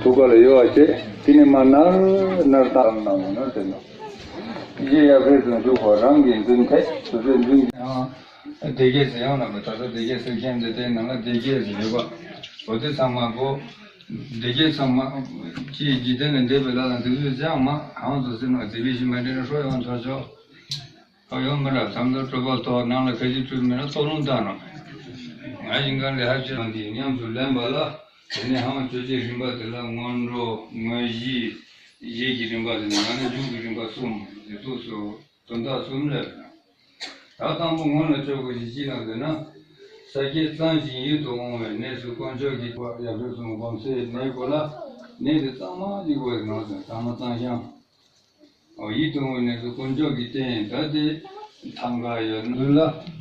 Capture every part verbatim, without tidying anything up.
ཐུགས་ཀ་ལ་ཡོད་པ་བྱས། དེ་ནས་མར་ནར་ནར་བཏང་གནང་བ་ན་དེ་ནོ། ཡེ་ཡ་ཕེ་ཙུན་ཞུ་ཁོ་རང་གི་འཛིན་ཐེ་སུ་ཚོད་འཛིན། ཡང་སྡེ་བརྒྱད་ཟེར་ཡང་ན་མི་ད་ལྟ་སྡེ་བརྒྱད་ཟེར་མཁན་དེ་དེའི་ནང་ལ་སྡེ་བརྒྱད་ཟེར་ཡོད་པ། འོ་དེ་ཚང་མ་གོ། སྡེ་བརྒྱད་ཚང་མ་ཀྱི་འཇིག་རྟེན་ལས་འདས་པའི་ལྷ་དང་དེ་ཚོས་ཅང་མ་ཧང་དུ་ཟེར་ན་དེ་བས་ཤིང་མ་འདྲེན་ཧྲོ་ཡང་ཐོར་ཆོག་ཨ་ཡོང་མི་ར་ཐམ་དུ་སྤྲོ་པ་ཐོག་ནང་ལ་ཁ་ཅིག་སྤྲུལ་མི་ར་ལྟོ་ལོང་བཏང་ནོ། ང་ཞིང་ཁ་ལས་ཧ་ཅི་རང་གི་ཉམས་སུ་ལེན་པ་ལ། དེ་ནས་ཧང་ཆོས་ཀྱི་རིམ་པ་དེ་ལ་སྔོན་འགྲོ་དངོས་གཞི་གཞི་གི་རིམ་པ་དེ་ནས་ང་ནི་མཇུག་གི་རིམ་པ་གསུམ་དེ་ཚོ་སོ་དོན་དག་གསུམ་རེད། ད་དང་པོ་སྔོན་ལ་ཆོས་གོ་ཞིག་ཅི་ན་ཟེར་ན། ས་བརྒྱད་གཙང་ཞིང་ཡིད་དུ་འོང་བའི་གནས་སུ་དཀོན་མཆོག་གི་ཡབ་ཡུམ་གསུམ་སྒོམ་སའི་གནས་གོ་ལ། གནས་དེ་གཙང་མ་ཅིག་དགོས་ནོ་ཟེར་གཙང་མ་གཙང་ཤང་། འོ་ཡིད་དུ་འོང་བའི་གནས་སུ་དཀོན་མཆོག་གི་རྟེན་ད་དེ་ཐང་ག་ཡོད་ནོ་ལ་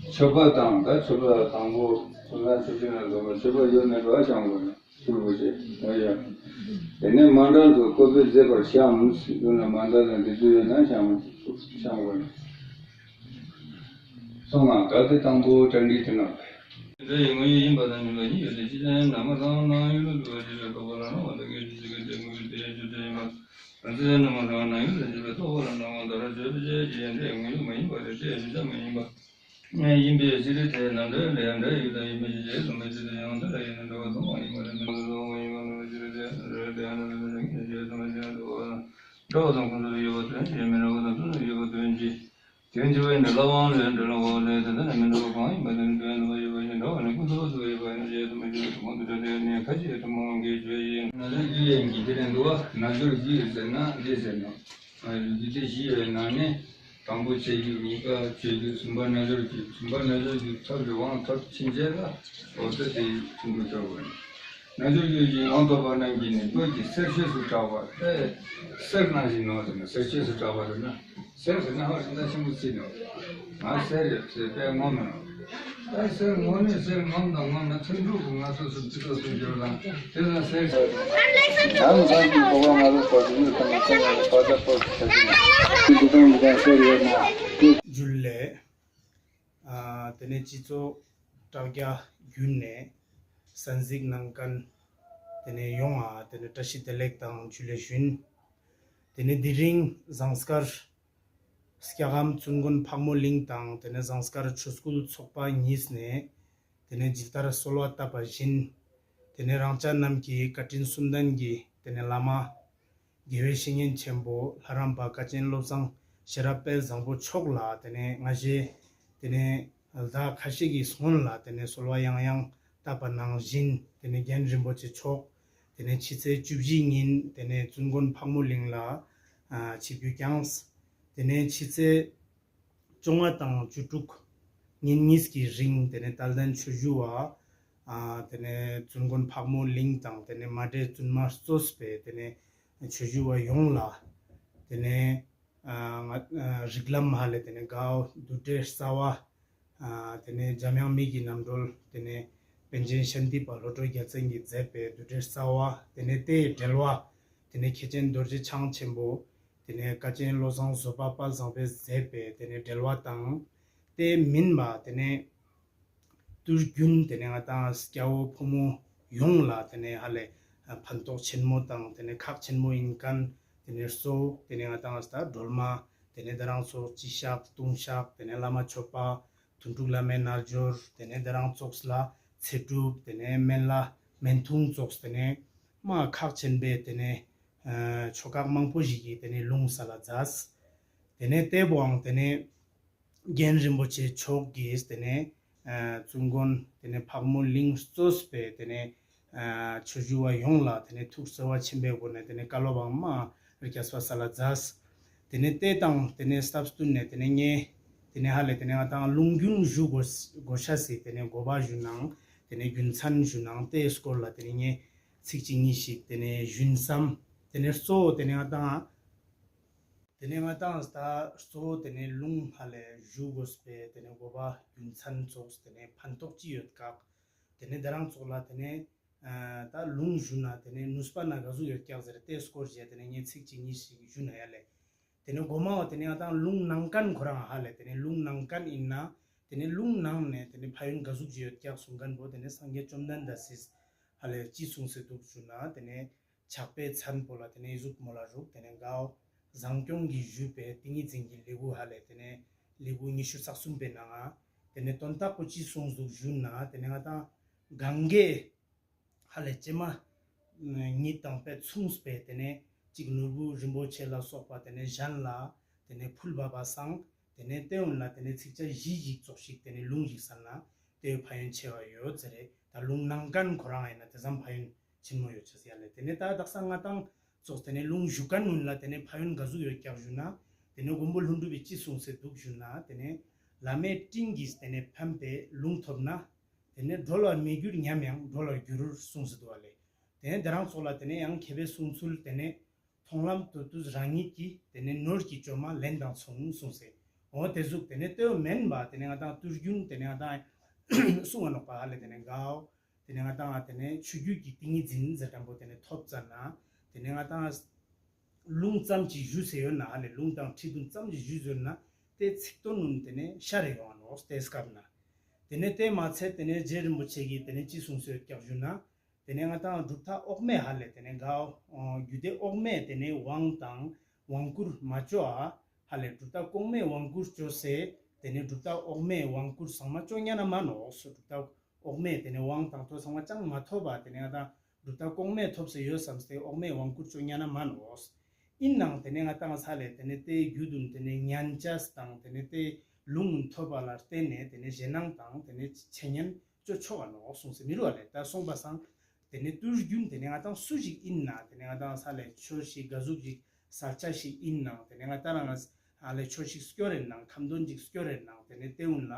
མཆོད་པ་དང་ད་མཆོད་པ་དང་པོ་ཚོ་ན་ཆོས་ཅན་ན་ལོ་མཆོད་པ་ཡོད་ནས་འགྲོ་བ་བྱང་དགོས་ནས་ཕུལ་དགོས་ཅེས་འོ་ཡ། དེ་ནས་མཎྜལ་དུ་བཀོད་པའི་མཛེས་པར་བཤམས་ཡོད་ན་མཎྜལ་དང་འདི་ཚོ་ཡོད་ན་བཤམས་བཤམས་དགོས་ནས། སོང་ང་གལ་ཏེ་དང་པོ་བྲང་ཁྲི་དེ་ན། དེ་ཡི་དངོས་ཡུལ་ཡིན་པ་དང་ཉིད་ལ་ཡིད་ཡོད་དེ་ཕྱི་ཅན་ནམ་མཁའ་དང་སྣང་ཡུལ་ལ་འདུ་བ་ཞེས་པའི་རྟོག་པ་ལ་སྣང་བ་དང་སྐད་ཅིག་གཅིག་གི་དེ་དངོས་ཡུལ་དེ་ཡི་ཆོས་ཅན་ཡིན་པ། ཕྱི་ཅན་ནམ་མཁའ་དང་སྣང་ཡུལ་ལ་ཞེས་པའི་རྟོག་པ་ལ་སྣང་བ་ལྟར་བརྗོད་པའི་ཕྱིར་ཡིན་ཏེ་དངོས་ཡུལ་མ་ཡིན་པ་རེད་དེ་གཞི་རྩ་མ་ཡིན་པ། ཡིན་པའི་ཕྱིར་དེ་རྣམ་འགྲེལ་ལས་འབྲས་ཡུལ་དང་ཡིན་པའི་ཕྱིར་ལུང་མེད་ཕྱིར་དེ་ཡང་དེ་ལ་ཡིན་ན་འབྲེལ་བ་དང་མ་ཡིན་པ་རེད་མི་འདུག་དང་མ་ཡིན་པ་རྣམ་པའི་ཕྱིར་དེ་རེད་དེ་ཡང་དེ་ལ་ཡིན་ན་ཕྱིར་དེ་ཡང་དེ་ལ་ཡིན་ན་འབྲེལ་བ་དང་། འདྲ་བ་དང་ཁོང་ཚོ་ཡོད་པ་དོན་གྱི་མི་འདྲ་བ་དང་ཁོང་ཚོ་ཡོད་པ་དོན་གྱི། དོན་གྱི་བའི་འདྲ་ལ་དབང་ལས་འདྲ་ལ་དབང་ལས་དེ་ལྟར་མི་འདྲ་བ་གང་ཡིན་པ་དེ་ནི་དོན་འདྲ་བ་ཡོད་པ་ཡིན་འདྲ་བ་ནི་ཀུན་རྫོབ་པ་ཡོད་པ་ཡིན་ན་རྗེས་སུ་མི་འཇུག་པའི་གོང་དུ་འདྲ་དེ་ནི་ཁ་ཅིག་ཐུན་མོང་གི་ཆོས་ཡིན། རྣལ་འབྱོར་རྒྱུད་ཡན་གྱི་དེ་ནས་འདུལ་བ་རྣལ་འབྱོར་རྒྱུད་ཟེར་ན་འདི་ཟེར་ནོ། རྒྱུད་སྡེ་བཞི་ཡོད་ན་ནི། དང་པོ་ཆོས་རྒྱུད། གཉིས་པ་སྤྱོད་རྒྱུད། གསུམ་པ་རྣལ་འབྱོར་རྒྱུད། གསུམ་པ་རྣལ་འབྱོར་རྒྱུད་ཐོབ་པའི་དབང་ཐོབ་ཕྱིན་ཆད་ལ་འོ་ཚོད་དེ་ཐུན་དུ་འཇོག་དགོས། རྣལ་འབྱོར་རྒྱུད་ཀྱི་ཡང་དག་པ་རྣམས་ཀྱིས་ནི་སྤོས་ཀྱི་གསེར་ཆོས་སུ་གྲགས་པ་སྟེ། གསེར་ནང་བཞིན་ནོ་ཟེར་ན་གསེར་ཆོས་སུ་གྲགས་པ་ཟེར་ན། གསེར་ཟེར་ན་ཧ་ཅང་ཆེན་པོ་ཅིག་ནོ། ང་གསེར་ཡོད་ཟེར་པས་ངོམས་མི་ནོ། ད་གསེར་ངོམས་ནས་གསེར་ངོམས་དང་ངོམས་ན་ཐུན་དྲུག་གི་ང་ཚོ་སུ་ཅི་ཚོ་སུ་འབྱོར་དང་དེ་ན་གསེར་ཟེར། ཡང་ང་ཚོ་གི་གོ་བ་ང་ཚོ་བར་དུ་ཡོད་ཙམ་ན་གསེར་ཡང་བར་དུ་བར་དུ་ཆ་ཅི་ན་དེ་དང་དེ་དང་གསེར་ཡོད་ན་དེ། ཇུ་ལེ། ཨ་དེ་ནས་སྤྱི་ཚོགས་དྲ་རྒྱ་བརྒྱུད་ནས་གསན་གཟིགས་གནང་མཁན་དེ་ནས་ཡོངས་ཨ་དེ་ནས་བཀྲ་ཤིས་བདེ་ལེགས་དང་ཇུ་ལེ་ཞུན། དེ་ནས་དེ་རིང་ཟངས་དཀར་སྐྱ་སྒམ་ཙུན་དགོན་ཕག་མོ་གླིང་དང་དེ་ནས་ཟངས་དཀར་ཆོས་སྐུལ་ཚོགས་པ་གཉིས་ནས་དེ་ནས་ཇི་ལྟར་གསོལ་བ་བཏབ་པ་བཞིན། དེ་ནས་རང་ཅག་རྣམས་ཀྱི་བཀའ་དྲིན་གསུམ་ལྡན་གྱི་དེ་ནས་བླ་མ། དགེ་བའི་བཤེས་གཉེན་ཆེན་པོ་ལྷ་རམས་པ་དཀའ་ཆེན་བློ་བཟང་ཤེས་རབ་དཔལ་བཟང་པོ་མཆོག་ལ་དེ་ནས་སྔ་རྗེས་དེ་ནས་ཟླ་ཁ་ཤས་ཀྱི་སྔོན་ལ་དེ་ནས་གསོལ་བ་ཡང་ཡང་བཏབ་པ་ནང་བཞིན་དེ་ནས་རྒན་རིན་པོ་ཆེ་མཆོག་དེ་ནས་ཕྱི་ཚེས་བཅུ་བཞི་ཉིན་དེ་ནས་ཙུན་དགོན་ཕག་མོ་གླིང་ལ་ཨ་ཆིབས་བསྒྱུར་བསྐྱངས། དེ་ནས་ཕྱི་ཚེས་བཅོ་ལྔ་དང་བཅུ་དྲུག་ཉིན་གཉིས་ཀྱི་རིང་དེ་ནས་དད་ལྡན་ཆོས་ཞུ་བ་ཨ་དེ་ནས་ཙུན་དགོན་ཕག་མོ་གླིང་དང་དེ་ནས་མ་འདྲེ་བཙུན་མ་གཙོས་པའི་དེ་ནས་ཆོས་ཞུ་བ་ཡོངས་ལ་དེ་ནས་ཨ་ང་ཨ་རིགས་ལམ་ཧ་ལས་དེ་ནས་དགའ་བ་བསྡུས་གྲྭའི་རྩ་བ་ཨ་དེ་ནས་འཇམ་དབྱངས་མི་ཡི་རྣམ་གྲོལ་དེ་ནས་པཎ་ཆེན་ཤཱནྟི་པ་བློ་གྲོས་རྒྱལ་མཚན་གྱིས་མཛད་པའི་བསྡུས་གྲྭའི་རྩ་བ་དེ་ནས་དེའི་འགྲེལ་བ་དེ་ནས་མཁན་ཆེན་རྡོ་རྗེ་འཆང་ཆེན་པོ་དེ་ནས་དཀའ་ཆེན་བློ་བཟང་བཟོད་པ་དཔལ་བཟང་པོས་མཛད་པའི་དེ་ནས་འགྲེལ་བ་དང་། དེ་མིན་པ་དེ་ནས་དུས་རྒྱུན་དེ་ནས་ང་ཏང་སྐྱ་བོ་ཕོ་མོ་ཡོངས་ལ་དེ་ནས་ཧ་ལས་ཕན་ཐོགས་ཆེན་མོ་དང་དེ་ནས་ཁག་ཆེན་མོ་ཡིན་མཁན་དེ་ནས་གཙོ་བོ་དེ་ནས་ང་ཏང་ད་སྒྲོལ་མ་དེ་ནས་དེ་རང་ཚོགས་སྤྱི་བཤགས་ལྟུང་བཤགས་དེ་ནས་བླ་མ་མཆོད་པ་དོན་གྲུབ་བླ་མའི་རྣལ་འབྱོར་དེ་ནས་དེ་རང་ཚོགས་ལ་ཚེ་སྒྲུབ་དེ་ནས་སྨན་བླ་སྨན་འཐུང་ཚོགས་དེ་ནས་མ་ཁག་ཆེན་པོའི་དེ་ནས་ཆོ་ག་མང་པོ་ཞིག་གི་དེ་ནས་ལུང་ས་ལ་མཛད། དེ་ནས་དེ་བོའང་དེ་ནས་རྒན་རིན་པོ་ཆེ་མཆོག་གིས་དེ་ནས་ཙུན་དགོན་དེ་ནས་ཕག་མོ་གླིང་གཙོས་པའི་དེ་ནས་ཆོས་ཞུ་བ་ཡོངས་ལ་དེ་ནས་ཐུགས་བརྩེ་བ་ཆེན་པོའི་སྒོ་ནས་དེ་ནས་བཀའ་སློབ་བང་མ་རྒྱས་པ་ས་ལ་མཛད། དེ་ནས་དེ་དང་དེ་ནས་སྟབས་བསྟུན་ནས་དེ་ནས་ངས་དེ་ནས་ཧ་ལས་དེ་ནས་ང་ཏང་ལུང་རྒྱུན་ཞུ་དགོས་དགོས་ཤ་སི་དེ་ནས་དགོས་པ་ཞུ་ནང་དེ་ནས་རྒྱུ་མཚན་ཞུ་ནང་དེའི་སྐོར་ལ་དེ་ནས་ངས་ཚིག་གཅིག་གཉིས་ཤིག་དེ་ནས་ཞུན་བསམ། དེ་ནས་གཙོ་བོ་དེ་ནས་ང་ཏང་དེ་ནས་ང་ཏང་ད་གཙོ་བོ་དེ་ནས་ལུང་ཧ་ལས་ཞུ་དགོས་པའི་དེ་ནས་དགོས་པ་རྒྱུ་མཚན་ཚོགས་དེ་ནས་ཕན་ཐོགས་ཅི་ཡོད་ཀྱག། དེ་ནས་དེ་རང་ཚོགས་ལ་དེ་ནས་ད་ལུང་ཞུ་ན་དེ་ནས་ནུས་པ་ན་ག་ཟུག་ཡོད་ཀྱག་ཟེར་དེ་སྐོར་བྱས་དེ་ནས་ངས་ཚིག་གཅིག་གཉིས་ཤིག་ཞུ་ན་ཡ་ལེ། དེ་ནས་དགོས་མ་བ་དེ་ནས་ང་ཏང་ལུང་གནང་མཁན་ཁོ་རང་ཧ་ལས་དེ་ནས་ལུང་གནང་མཁན་ཡིན་ན་དེ་ནས་ལུང་གནང་ནས་དེ་ནས་ཕན་ཡོན་ག་ཟུག་ཅི་ཡོད་ཀྱག་གསུང་མཁན་པོ་དེ་ནས་སངས་རྒྱས་བཅོམ་ལྡན་འདས་སིས་ཧ་ལས་ཅི་གསུངས་སེ་འདུག་ཞུ་ན་དེ་ནས། ཕྱག་དཔེ་མཚན་པོ་ལ་ཏེ་ནེ་གཟུགས་མོ་ལ་རུག། ཏེ་ནེ་གའོ་བཟང་སྐྱོང་གི་ཞུས་པའི་ཏིང་ངེ་འཛིན་གྱི་ལེའུ་ཧ་ལེ་ཏེ་ནེ་ལེའུ་ཉི་ཤུ་རྩ་གསུམ་པའི་ནང་ང་ཏེ་ནེ་དོན་དག་པོ་ཅི་གསུངས་འདུག་ཞུ་ན་ཏེ་ནེ་ང་ཏང་གངྒཱའི་ཧ་ལེ་བྱེ་མ་ཉིད་དང་དཔེ་མཚུངས་པའི་ཏེ་ནེ་གཅིག་ནོར་བུ་རིན་པོ་ཆེ་ལ་སོགས་པ་ཏེ་ནེ་གཞན་ལ་ཏེ་ནེ་ཕུལ་བ་བ་སང་ཏེ་ནེ་ཏེ་འོན་ལ་ཏེ་ནེ་ཚིག་ཆ་བཞི་ཞིག་ཙོགས་ཤིག་ཏེ་ནེ་ལུང་ཞིག་གསན་ན་ཏེ་ཕན་ཡོན་ཆེ་བ་ཡོད་ཟེར་རེ། ད་ལུང་གནང་མཁན་ཁོ་རང་ཡིན་ན་ཏེ་ཙམ་ཕན་ཡོན་ཆེན་མོ་ཡོད་ཆེས་ཡ་ལེ། ཏེ་ནེ་ད་དག་ས་ང་ཏང་ཙོགས་ཏེ་ནེ་ལུང་ཞུ་མཁན་འོན་ལ་ཏེ་ནེ་ཕན་ཡོན་ག་ཟུག་ཡོད་ཀྱག་ཞུ་ན། ཏེ་ནེ་མགོན་པོ་ཀླུ་སྒྲུབ་པའི་ཅི་གསུངས་སེ་འདུག་ཞུ་ན། ཏེ་ནེ་བླ་མའི་དྲིན་གྱིས་ཏེ་ནེ་ཕན་པའི་ལུང་ཐོབ་ན། ཏེ་ནེ་གྲོལ་བར་མི་འགྱུར་ཉམས་ཡང་གྲོལ་བར་འགྱུར་གསུངས་སེ་འདུག་བ་ལེ། ཏེ་ནེ་དེ་རང་ཙོགས་ལ་ཏེ་ནེ་ཡང་མཁས་པའི་གསུང་ཚུལ་ཏེ་ནེ་མཐོང་ལམ་དུ་དུས་རང་ཉིད་ཀྱིས་ཏེ་ནེ་ནོར་གྱི་བཅོས་མ་ལེན་དང་མཚུངས་གསུངས་སེ། འོ་ཏེ་ཟུག་ཏེ་ནེ་ལྟོས་མེན་པ་ཏེ་ནེ་ང་ཏང་དུས་རྒྱུན་ཏེ་ནེ་ང་ཏང་གསུང་བ་ནོག་པ་ཧ་ལེ། ཏེ་ནེ་གའོ་ཏེ་ནེ་ང་ཏང་ཏེ་ནེ་ཆོས་བརྒྱུད་ཀྱི་ཏིང་ངེ་འཛིན་ཟེར་མཁན་པོ་ཏེ་ནེ་ཐོབ་ཙ་ན་ཏེ་ནེ་ང་ཏང་ལུང་ཙམ་ཅིག་ཞུས་སེ་ཡོད་ན་ཧ་ལེ་ལུང་དང་ཁྲིད་དོན་ཙམ་ཅིག་ཞུས་སེ་ཡོད་ན་ཏེ་ཚིག་དོན་ནུན་ཏེ་ནེ་ཤར་རེ་ཡོང་ང་ནོག་ཏེ་སྐབས་ན། ཏེ་ནེ་ཏེ་མ་ཚད་ཏེ་ནེ་རྗེ་རིན་པོ་ཆེ་གིས་ཏེ་ནེ་ཅི་གསུངས་སེ་ཡོད་ཀྱག་ཞུ་ན། ཏེ་ནེ་ང་ཏང་གྲུབ་མཐའ་འོག་མའི་ཧ་ལེ་ཏེ་ནེ་གའོ་རྒྱུད་སྡེ་འོག་མའི་ཏེ་ནེ་དབང་དང་དབང་བསྐུར་མ་ཅོ་འ་ཧ་ལེ་གྲུབ་མཐའ་གོང་མའི་དབང་བསྐུར་ཅོས་སེ་ཏེ་ནེ་གྲུབ་མཐའ་འོག་མའི་དབང་བསྐུར་ཚང་མ་ཅོ་ཉན་ན་མ་ནོག་སོ། གྲུབ་མཐའ་འོག་མའི་ཏེ་ནེ་དབང་དང་ཐོ་ཚང་མ་ཅང་མ་ཐོབ་པ་ཏེ་ནེ་ང་ཏང་གྲུབ་མཐའ་གོང་མའི་ཐོབ་སེ་ཡོད་བསམས་ཏེ་འོག་མའི་དབང་བསྐུར་ཅོ་ཉན་ན་མ་ནོག། ཨིན་ནའང་ཏེ་ནེ་ང་ཏང་ས་ལེ་ཏེ་ནེ་ཏེ་རྒྱུད་དུ་ཏེ་ནེ་ཉན་ཅེས་དང་ཏེ་ནེ་ཏེ་ལུང་ཐོབ་པ་ལ་བརྟེན་ནེ་ཏེ་ནེ་ཞེད་སྣང་དང་ཏེ་ནེ་འཆད་ཉན་ཅོ་ཆོག་ག་ནོག་གསུངས་སེ་མི་རུ་བ་ལེ། ད་སོང་པ་སང་ཏེ་ནེ་དུས་རྒྱུན་ཏེ་ནེ་ང་ཏང་སུ་ཞིག་ཨིན་ན་ཏེ་ནེ་ང་ཏང་ས་ལེ་ཆོས་ཤིག་ག་ཟུག་ཅིག་ས་ཆ་ཞིག་ཨིན་ནའང་ཏེ་ནེ་ང་ཏང་རང་ཨ་ལེ་ཆོས་ཤིག་སྐྱོར་རེ་ནང་ཁ་འདོན་ཅིག་སྐྱོར་རེ་ནང་ཏེ་ནེ་ཏེ་འོན་ལ་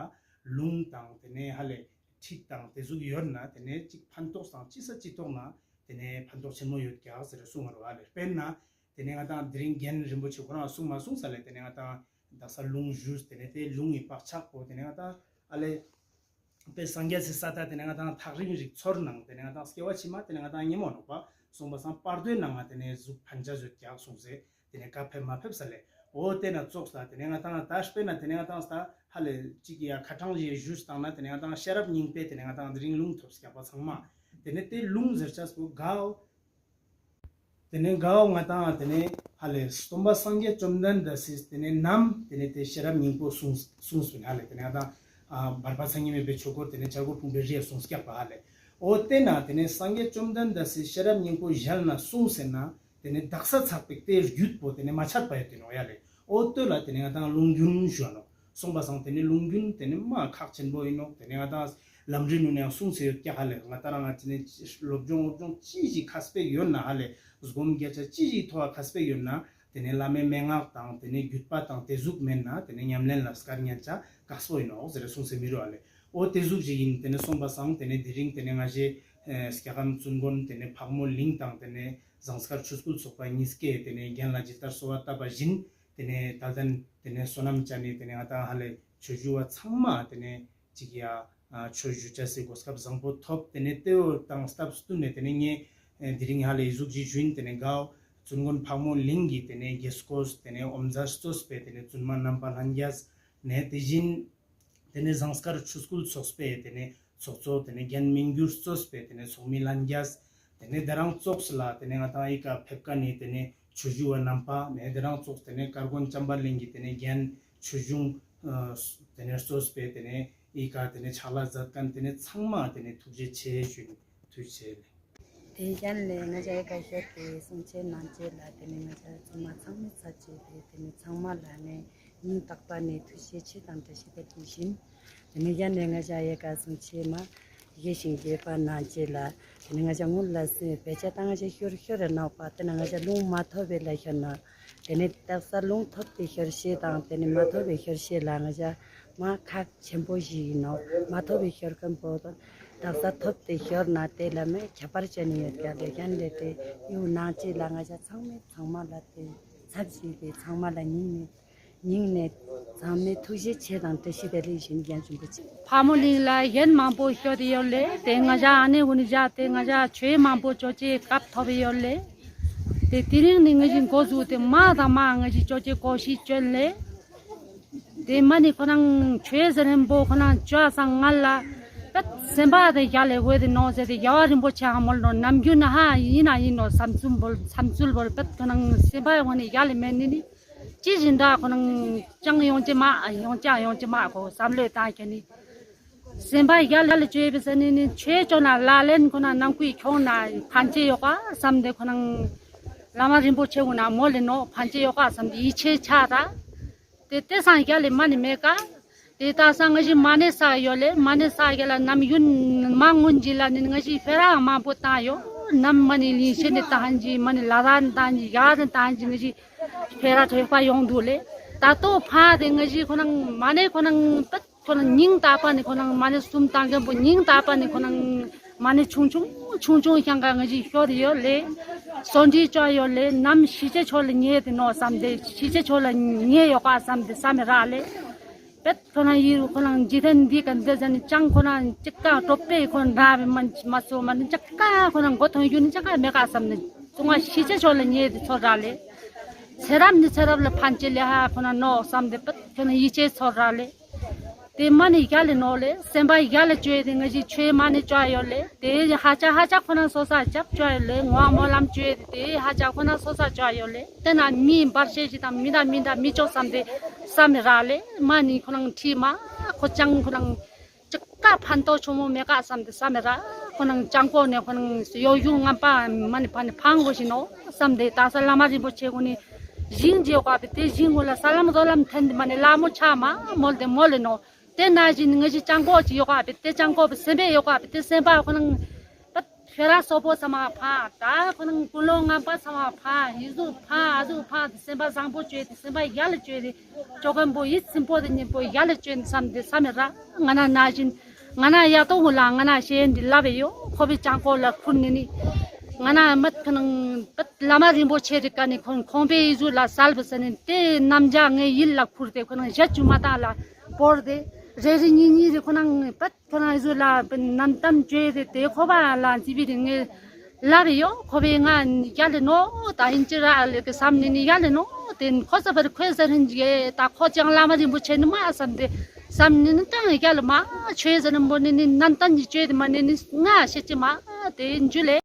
ལུང་དང་ཏེ་ནེ་ཧ་ལེ་ཁྲིད་དང་ཏེ་ཟུག་ཡོད་ན་ཏེ་ནེ་ཅིག་ཕན་ཐོགས་དང་ཅི་ས་ཅི་ཐོག་ན་ཏེ་ནེ་ཕན་ཐོགས་ཆེན་མོ་ཡོད་ཀྱག་ཟེར་གསུང་བ་རུ་ཨ་ལེ། དཔེར་ན་ཏེ་ནེ་ང་ཏང་དེ་རིང་རྒན་རིན་པོ་ཆེ་ཁོ་རང་གསུང་མ་གསུངས་ས་ལེ། ཏེ་ནེ་ང་ཏང་དག་ས་ལུང་ཞུས་ཏེ་ནེ་ཏེ་ལུང་གི་བག་ཆགས་པོ་ཏེ་ནེ་ང་ཏང་ཨ་ལེ་དཔེ་སངས་རྒྱས་སི་ས་ཏ་ཏེ་ནེ་ང་ཏང་ཐག་རིང་རིག་ཚོར་ནང་ཏེ་ནེ་ང་ཏང་སྐྱེ་བ་ཕྱི་མ་ཏེ་ནེ་ང་ཏང་ཉེ་མོ་ནོག་པ་སོང་པ་སང་བར་དོའི་ནང་ང་ཏེ་ནེ་ཟུག་ཕན་ཆ་ཡོད་ཀྱག་གསུངས་སེ་ཏེ་ནེ་བཀའ་ཕེབས་མ་ཕེབས་ས་ལེ། འོ་ཏེ་ན་ཙོགས་ས་ཏེ་ནེ་ང་ཏང་ད་དཔེར་ན་ཏེ་ནེ་ང་ཏང་ས་ཧ་ལེ་ཅིག་ཡ་ཁ་ཏང་ཞིག་ཞུས་བཏང་ན་ཏེ་ནེ་ང་ཏང་ཤེས་རབ་སྙིང་པོའི་ཏེ་ནེ་ང་ཏང་དེ་རིང་ལུང་ཐོབ་སྐྱག་པ་ཚང་མ་ཏེ་ནེ་ཏེ་ལུང་ཟེར་ཆས་པོ་གའོ། ཏེ་ནེ་གའོ་ང་ཏང་ཏེ་ནེ་ཧ་ལེ་སྟོན་པ་སངས་རྒྱས་བཅོམ་ལྡན་འདས་སི་ཏེ་ནེ་ནམ་ཏེ་ནེ་ཏེ་ཤེས་རབ་སྙིང་པོ་གསུངས་གསུངས་པིན་ཧ་ལེ། ཏེ་ནེ་ང་ཏང་ཨ་བར་པ་ཚང་ཉི་མེད་པའི་ཆོས་སྐོར་ཏེ་ནེ་བྱ་རྒོད་ཕུང་པོའི་རི་ཡ་གསུངས་སྐྱག་པ་ཧ་ལེ། འོ་ཏེ་ན་ཏེ་ནེ་སངས་རྒྱས་བཅོམ་ལྡན་འདས་སི་ཤེས་རབ་སྙིང་པོ་ཞལ་ན་གསུངས་ཟེར་ན་ཏེ་ནེ་དག་ས་ཚགས་པའི་ཏེ་རྒྱུད་པོ་ཏེ་ནེ་མ་ཆད་པ་ཡོད་ཏེ་ནོག་ཡ་ལེ། འོ་ཏོ་ལ་ཏེ་ནེ་ང་ཏང་ལུང་རྒྱུན་ཞུ་བ་ནོག། སོང་པ་སང་ཏེ་ནེ་ལུང་རྒྱུན་ཏེ་ནེ་མ་ཁག་ཆེན་པོ་ཨིན་ནོག། ཏེ་ནེ་ང་ཏང་ལམ་རིམ་ནུན་ཡང་གསུངས་སེ་ཡོད་ཀྱག་ཧ་ལེ། ང་ཏང་རང་ང་ཏེ་ནེ་སློབ་སྦྱོང་སློབ་སྦྱོང་ཅི་ཞིག་མཁས་པོ་ཡོད་ན་ཧ་ལེ་སྒོམ་རྒྱ་ཆ་ཅི་ཞིག་མཐོ་བ་མཁས་པོ་ཡོད་ན་ཏེ་ནེ་བླ་མའི་མན་ངག་དང་ཏེ་ནེ་བརྒྱུད་པ་དང་ཏེ་ཟུག་མེད་ན་ཏེ་ནེ་ཉམས་ལེན་ལ་སྐར་ཉན་ཆ་དཀགས་པོ་ཨིན་ནོག་ཟེར་གསུངས་སེ་མི་རུ་ཧ་ལེ། འོ་ཏེ་ཟུག་ཅིག་ཨིན། ཏེ་ནེ་སོང་པ་སང་ཏེ་ནེ་དེ་རིང་ཏེ་ནེ་ང་ཞེ་ཨེ་སྐྱ་ཀམ་བཙུན་དགོན་ཏེ་ནེ་ཕག་མོ་གླིང་དང་ཏེ་ནེ་ཟངས་དཀར་ཆོས་སྐུལ་ཚོགས་པ་གཉིས་ཀའི་ཏེ་ནེ་རྒན་ལ་ཇི་ལྟར་གསོལ་བ་བཏབ་པ་བཞིན་ཏེ་ནེ་ད་ལྟ་ཏེ་ནེ་བསོད་ནམས་ཅན་ནི་ཏེ་ནེ་ང་ཏང་ཧ་ལེ་ཆོས་ཞུ་བ་ཚང་མ་ཏེ་ནེ་ཅིག་ཡ་ཨ་ཆོས་ཞུ་ཆ་སི་གོ་སྐབས་བཟང་པོ་ཐོབ། ཏེ་ནེ་ཏེ་བོ་དང་སྟབས་བསྟུན་ནེ་ཏེ་ནེ་ངས་ཨེ་དེ་རིང་ཧ་ལེ་ཟུག་ཅིག་ཞུ་ཨིན། ཏེ་ནེ་གའོ་བཙུན་དགོན་ཕག་མོ་གླིང་གི་ཏེ་ནེ་དགེ་སྐོས་ཏེ་ནེ་ཨོམ་ཛ་གཙོས་པའི་ཏེ་ནེ་བཙུན་མ་རྣམ་པ་ལྷན་རྒྱས་ནེ་དེ་བཞིན་ཏེ་ནེ་ཟངས་དཀར་ཆོས་སྐུལ་ཚོགས་པའི་ཏེ་ནེ་ཚོགས་གཙོ་ཏེ་ནེ་རྒན་མིང་འགྱུར་གཙོས་པའི་ཏེ་ནེ་ཚོགས་མི་ལྷན་རྒྱས་ཏེ་ནེ་དེ་རང་ཙོགས་ལ་ཏེ་ནེ་ང་ཏང་ཨི་ཀ་ཕེབས་ཀ་ནེ་ཏེ་ནེ་ཆོས་ཞུ་བ་རྣམ་པ་ནེ་དེ་རང་ཙོགས་ཏེ་ནེ་དཀར་དགོན་བྱམས་པ་གླིང་གི་ཏེ་ནེ་རྒན་ཆོས་གཞུང་ཨ་ཏེ་ནེ་གཙོས་པའི་ཏེ་ནེ་ཨི་ཀ་ཏེ་ནེ་ཕྱག་ལས་མཛད་མཁན་ཏེ་ནེ་ཚང་མ་ཏེ་ནེ་ཐུགས་རྗེ་ཆེ་ཞུ་ནི་ཐུགས་རྗེ་ཆེ་ལེ། ཏེ་ཡན་ལེ་ང་ཞ་ཡ་ག་ཤོད་ཏེ་གསུང་ཆེན་གནང་ཆེ་ལ་ཏེ་ནེ་ང་ཞ་ཚང་མ་ཚང་མའི་ཚབ་ཅིག་ཏེ་ཏེ་ནེ་ཚང་མ་ལ་ནེ་སྙིང་ཐག་པ་ནེ་ཐུགས་རྗེ་ཆེ་དང་བཀྲ་ཤིས་བདེ་ལེགས་ཞུ་ཞིན། ཏེ་ནེ་ཡན་ལེ་ང་ཞ་ཡ་ག་གསུང་ཆེ་མ་དགེ་ཞིང་དགེ་བ་གནང་ཆེ་ལ་ཏེ་ནེ་ང་ཞ་ངུ་ལ་སེ་བེ་ཆ་ཏང་ང་ཞ་ཤོར་ཤོར་རེ་ནོག་པ། ཏེ་ནེ་ང་ཞ་ལུང་མ་ཐོབ་པའི་ལ་ཤོར་ན་ཏེ་ནེ་དག་ས་ལུང་ཐོབ་སྟེ་ཤོར་ཤེས་དང་ཏེ་ནེ་མ་ཐོབ་པའི་ཤོར་ཤེས་ལ་ང་ཞ་མ་ཁག་ཆེན་པོ་ཞིག་ཨིན་ནོག། མ་ཐོབ་པའི་ཤོར་མཁན་པོ་དང་དག་ས་ཐོབ་སྟེ་ཤོར་ན་ཏེ་ལ་མེ་ཁྱད་པར་ཅན་ཡོད་ཀྱག་ལེ། ཡན་ལེ་ཏེ་ཡུ་ནང་ཅི་ལ་ང་ཞ་ཚང་མའི་ཚང་མ་ལ་ཏེ་ཚབ་ཞིག་ཏེ་ཚང་མ་ལ་སྙིང་ནེ་སྙིང་ནེ་ཚང་མའི་ཐུགས་རྗེ་ཆེ་དང་བཀྲ་ཤིས་བདེ་ལེགས་ཞུ་ཡིན་རྒན་ཆུང་པོ་ཆེ། ཕག་མོ་གླིང་ལ་ཡན་མང་པོ་ཤོད་དེ་ཡོད་ལེ། ཏེ་ང་ཞ་ཨ་ནེ་གུན་ནི་ཞག་ཏེ་ང་ཞ་ཆོས་མང་པོ་ཅོ་ཅེས་སྐབས་ཐོབ་ཡོད་ལེ། ཏེ་དེ་རིང་ནི་ང་ཞི་འགོ་བཙུགས་ཏེ་མ་དང་མ་ང་ཞི་ཅོ་ཅེས་གོ་ཤེས་ཅོན་ལེ། ཏེ་མ་ནི་ཁོ་རང་ཆོས་ཟེར་ཧན་པོ་ཁོ་རང་ཅོ་སང་ང་ལ་ སེམས་པ་དེ་ཡ་ལེ་འོ་དེ་ནོ་ཟེར་ཏེ་རྒྱལ་བ་རིན་པོ་ཆེ་ཧ་མོལ་ནོ་ནམ་རྒྱུན་ན་ཧ་ཡིན་ན་ཡིན་ནོ་བསམ་ཚུལ་བོར་བསམ་ཚུལ་བོར་པད་ཁོ་ནང་སེམས་པ་འོ་ནི་ཡ་ལེ་མེད་ནི་ནི་ཅི་བཞིན་འདྲ་ཁོ་ནང་ཅང་ཡོང་ཅེ་མ་ཡོང་ཅང་ཡོང་ཅེ་མ་ཁོ་བསམ་བློ་བཏང་ཁྱེར་ནི། སེམས་པ་ཡ་ལེ་ཅོས་པའི་ས་ནི་ནི་ཆོས་ཅོ་ན་ལ་ལེན་ཁོ་ན་ནང་ཁུལ་ཁྱོང་ན་ཕན་ཅེ་ཡོག་ག་བསམ་སྟེ་ཁོ་ན་བླ་མ་རིན་པོ་ཆེ་གུན་ན་མོལ་ལེ་ནོ་ཕན་ཅེ་ཡོག་ག་བསམ་སྟེ་ཡིད་ཆེས་ཆ་ར། དེ་དེ་སང་ཡ་ལེ་མ་ནི་མེད་ཀ། དེ་ད་སང་ང་ཞི་མ་ནི་ས་ཡོད་ལེ་མ་ནི་ས་ཡ་ལ་ནམ་ཡུན་མ་སྔོན་ཅི་ལ་ནི་ང་ཞི་ཕེ་ར་མང་པོ་བཏང་ཡོད། ནམ་མ་ནི་ལིང་ཤེད་ནི་བཏང་ཅི་མ་ནི་ལ་ར་བཏང་ཅི་ཡ་ར་བཏང་ཅི་ང་ཞི་ཕེ་ར་ཐོས་པ་ཡོང་འདུག་ལེ། ད་ལྟོ་ཕ་དེ་ང་ཞི་ཁོ་ན་མ་ནི་ཁོ་ན་པད་ཁོ་ན་སྙིང་ཏག་པ་ནི་ཁོ་ན་མ་ནི་གསུམ་བཏང་མཁན་པོ་སྙིང་ཏག་པ་ནི་ཁོ་ན་མ་ནི་ཆུང་ཆུང་ཆུང་ཆུང་ཤང་ག་ང་ཞི་ཤོར་ཡོད་ལེ། སོན་འདི་ཅོ་ཡོད་ལེ་ནམ་ཤི་ཆེ་ཆོ་ལ་ཉེ་དེ་ནོ་བསམ་སྟེ་ཤི་ཆེ་ཆོ་ལ་ཉེ་ཡོག་ག་བསམ་སྟེ་བསམ་མི་ར་ལེ། པད་ཁོ་ན་ཡི་རུ་ཁོ་ན་འཇིག་རྟེན་འདི་ག་འདི་ཟ་ནི་ཅང་ཁོ་ན་ཅི་ཀ་གྲོགས་པོའི་ཁོ་ན་འདྲ་བའི་མ་མ་སོ་མ་ནི་ཅི་ཀ་ཁོ་ན་མགོ་ཐོན་རྒྱུ་ནི་ཅི་ཀ་མེད་ག་བསམ་ནི་ཙུང་ང་ཤི་ཆེ་ཆོ་ལ་ཉེ་དེ་ཚོར་ར་ལེ། ཚེ་རབས་ནི་ཚེ་རབས་ལ་ཕན་ཅེ་ལེ་ཧ་ཁོ་ན་ནོ་བསམ་སྟེ་པད་ཁོ་ན་ཡིད་ཆེས་ཚོར་ར་ལེ། དེ་མ་ནི་ཡ་ལེ་ནོ་ལེ་སེམས་པ་ཡ་ལེ་ཅོས་དེ་ང་ཞི་ཆོས་མ་ནི་ཅོ་ཡོད་ལེ། དེ་ཧ་ཅ་ཧ་ཅ་ཁོ་ན་སོ་ས་རྒྱབ་ཅོ་ཡོད་ལེ་ངོ་སྨོན་ལམ་ཅོས་དེ་དེ་ཧ་ཅ་ཁོ་ན་སོ་ས་ཅོ་ཡོད་ལེ། དེ་ན་མི་འབར་ཤེས་ཞིག་དང་མི་འདྲ་མི་འདྲ་མི་ཅོ་བསམ་སྟེ་བསམ་མི་ར་ལེ་མ་ནི་ཁོ་ན་ཁྲིད་མ་ཁོ་ཅང་ཁོ་ན་ཅི་ཀ་ཕན་ཐོགས་ཆུང་མོ་མེད་ཀ་བསམ་སྟེ་བསམ་མི་ར་ཁོ་ན་ཅང་ཀོ་ནས་ཁོ་ན་ཡོ་ཡུ་ངམ་པ་མ་ནི་ཕ་ནི་ཕང་གོ་ཞིག་ནོ་བསམ་སྟེ་ད་ས་བླ་མ་རིན་པོ་ཆེ་གུན་ནི་ཞིང་རྗེ་ཡོག་ག་པེ་དེ་ཞིང་གུན་ལ་ས་ལམ་རོ་ལམ་འཐེན་ཏེ་མ་ནི་ལ་མོ་ཆ་མ་མོལ་ཏེ་མོལ་ལེ་ནོ། དེ་ན་བཞིན་ང་ཞི་ཅང་ཀོ་ཅི་ཡོག་ག་པེ་དེ་ཅང་ཀོ་པེ་སེམས་པའི་ཡོག་ག་པེ་དེ་སེམས་པ་ཁོ་ན་པད་ཤེ་ར་སོ་པོ་ས་མ་ཕ་ད་ཁོ་ན་ཀུན་སློང་ངན་པ་ས་མ་ཕ་ཡི་ཟུག་ཕ་ཨ་ཟུག་ཕ་དེ་སེམས་པ་བཟང་པོ་ཅོས་དེ་སེམས་པ་ཡ་ལེ་ཅོས་དེ་ཅོ་མཁན་པོ་ཡིད་ཚིམ་པོ་དེ་ཉིན་པོ་ཡ་ལེ་ཅོས་བསམ་སྟེ་བསམ་མི་ར་ང་ན་ན་བཞིན་ང་ན་ཡ་ཏོ་གུན་ལ་ང་ན་ཤེས་ཡོན་འདི་ལབ་ཡོད་ཁོ་པེ་ཅང་ཀོ་ལ་ཁུར་ནི་ནི་ང་ན་མད་ཁོ་ན་པད་བླ་མ་རིན་པོ་ཆེ་རི་ཀ་ནི་ཁོང་ཁོང་པེ་ཡི་ཟུག་ལ་སལ་བུ་ས་ནི་དེ་རྣམ་འཇག་ངའི་ཡིད་ལ་ཁུར་ཏེ་ཁོ་ན་ཞག་ཅུ་མ་ཏང་ལ་བོར་ཏེ་རེ་རེ་གཉིས་གཉིས་རེ་ཁོ་ན་པད་ཁོ་ན་ཟུ་ལ་ནན་ཏན་བཅོས་ཏེ་དེ་ཁོ་པ་ལ་ཛི་བི་རི་ངེ་ལབ་ཡོད། ཁོ་པའི་ང་ཡ་ལེ་ནོ་ད་ཨིན་ཅི་ར་ལེ་གི་བསམ་ནི་ནི་ཡ་ལེ་ནོ་དེ་ཁོ་ས་བར་ཁོས་ཟེར་ཧིན་ཇི་ད་ཁོ་ཅང་བླ་མ་རིན་པོ་ཆེ་ནི་མ་བསམ་སྟེ་བསམ་ནི་ནི་ཀྱང་ཡ་ལེ་མ་ཆོས་ཟེར་ནི་མོ་ནི་ནི་ནན་ཏན་གྱི་བཅོས་ཏེ་མ་ནི་ནི་ང་ཤེས་ཅི་མ་དེ་འཇུ་ལེ།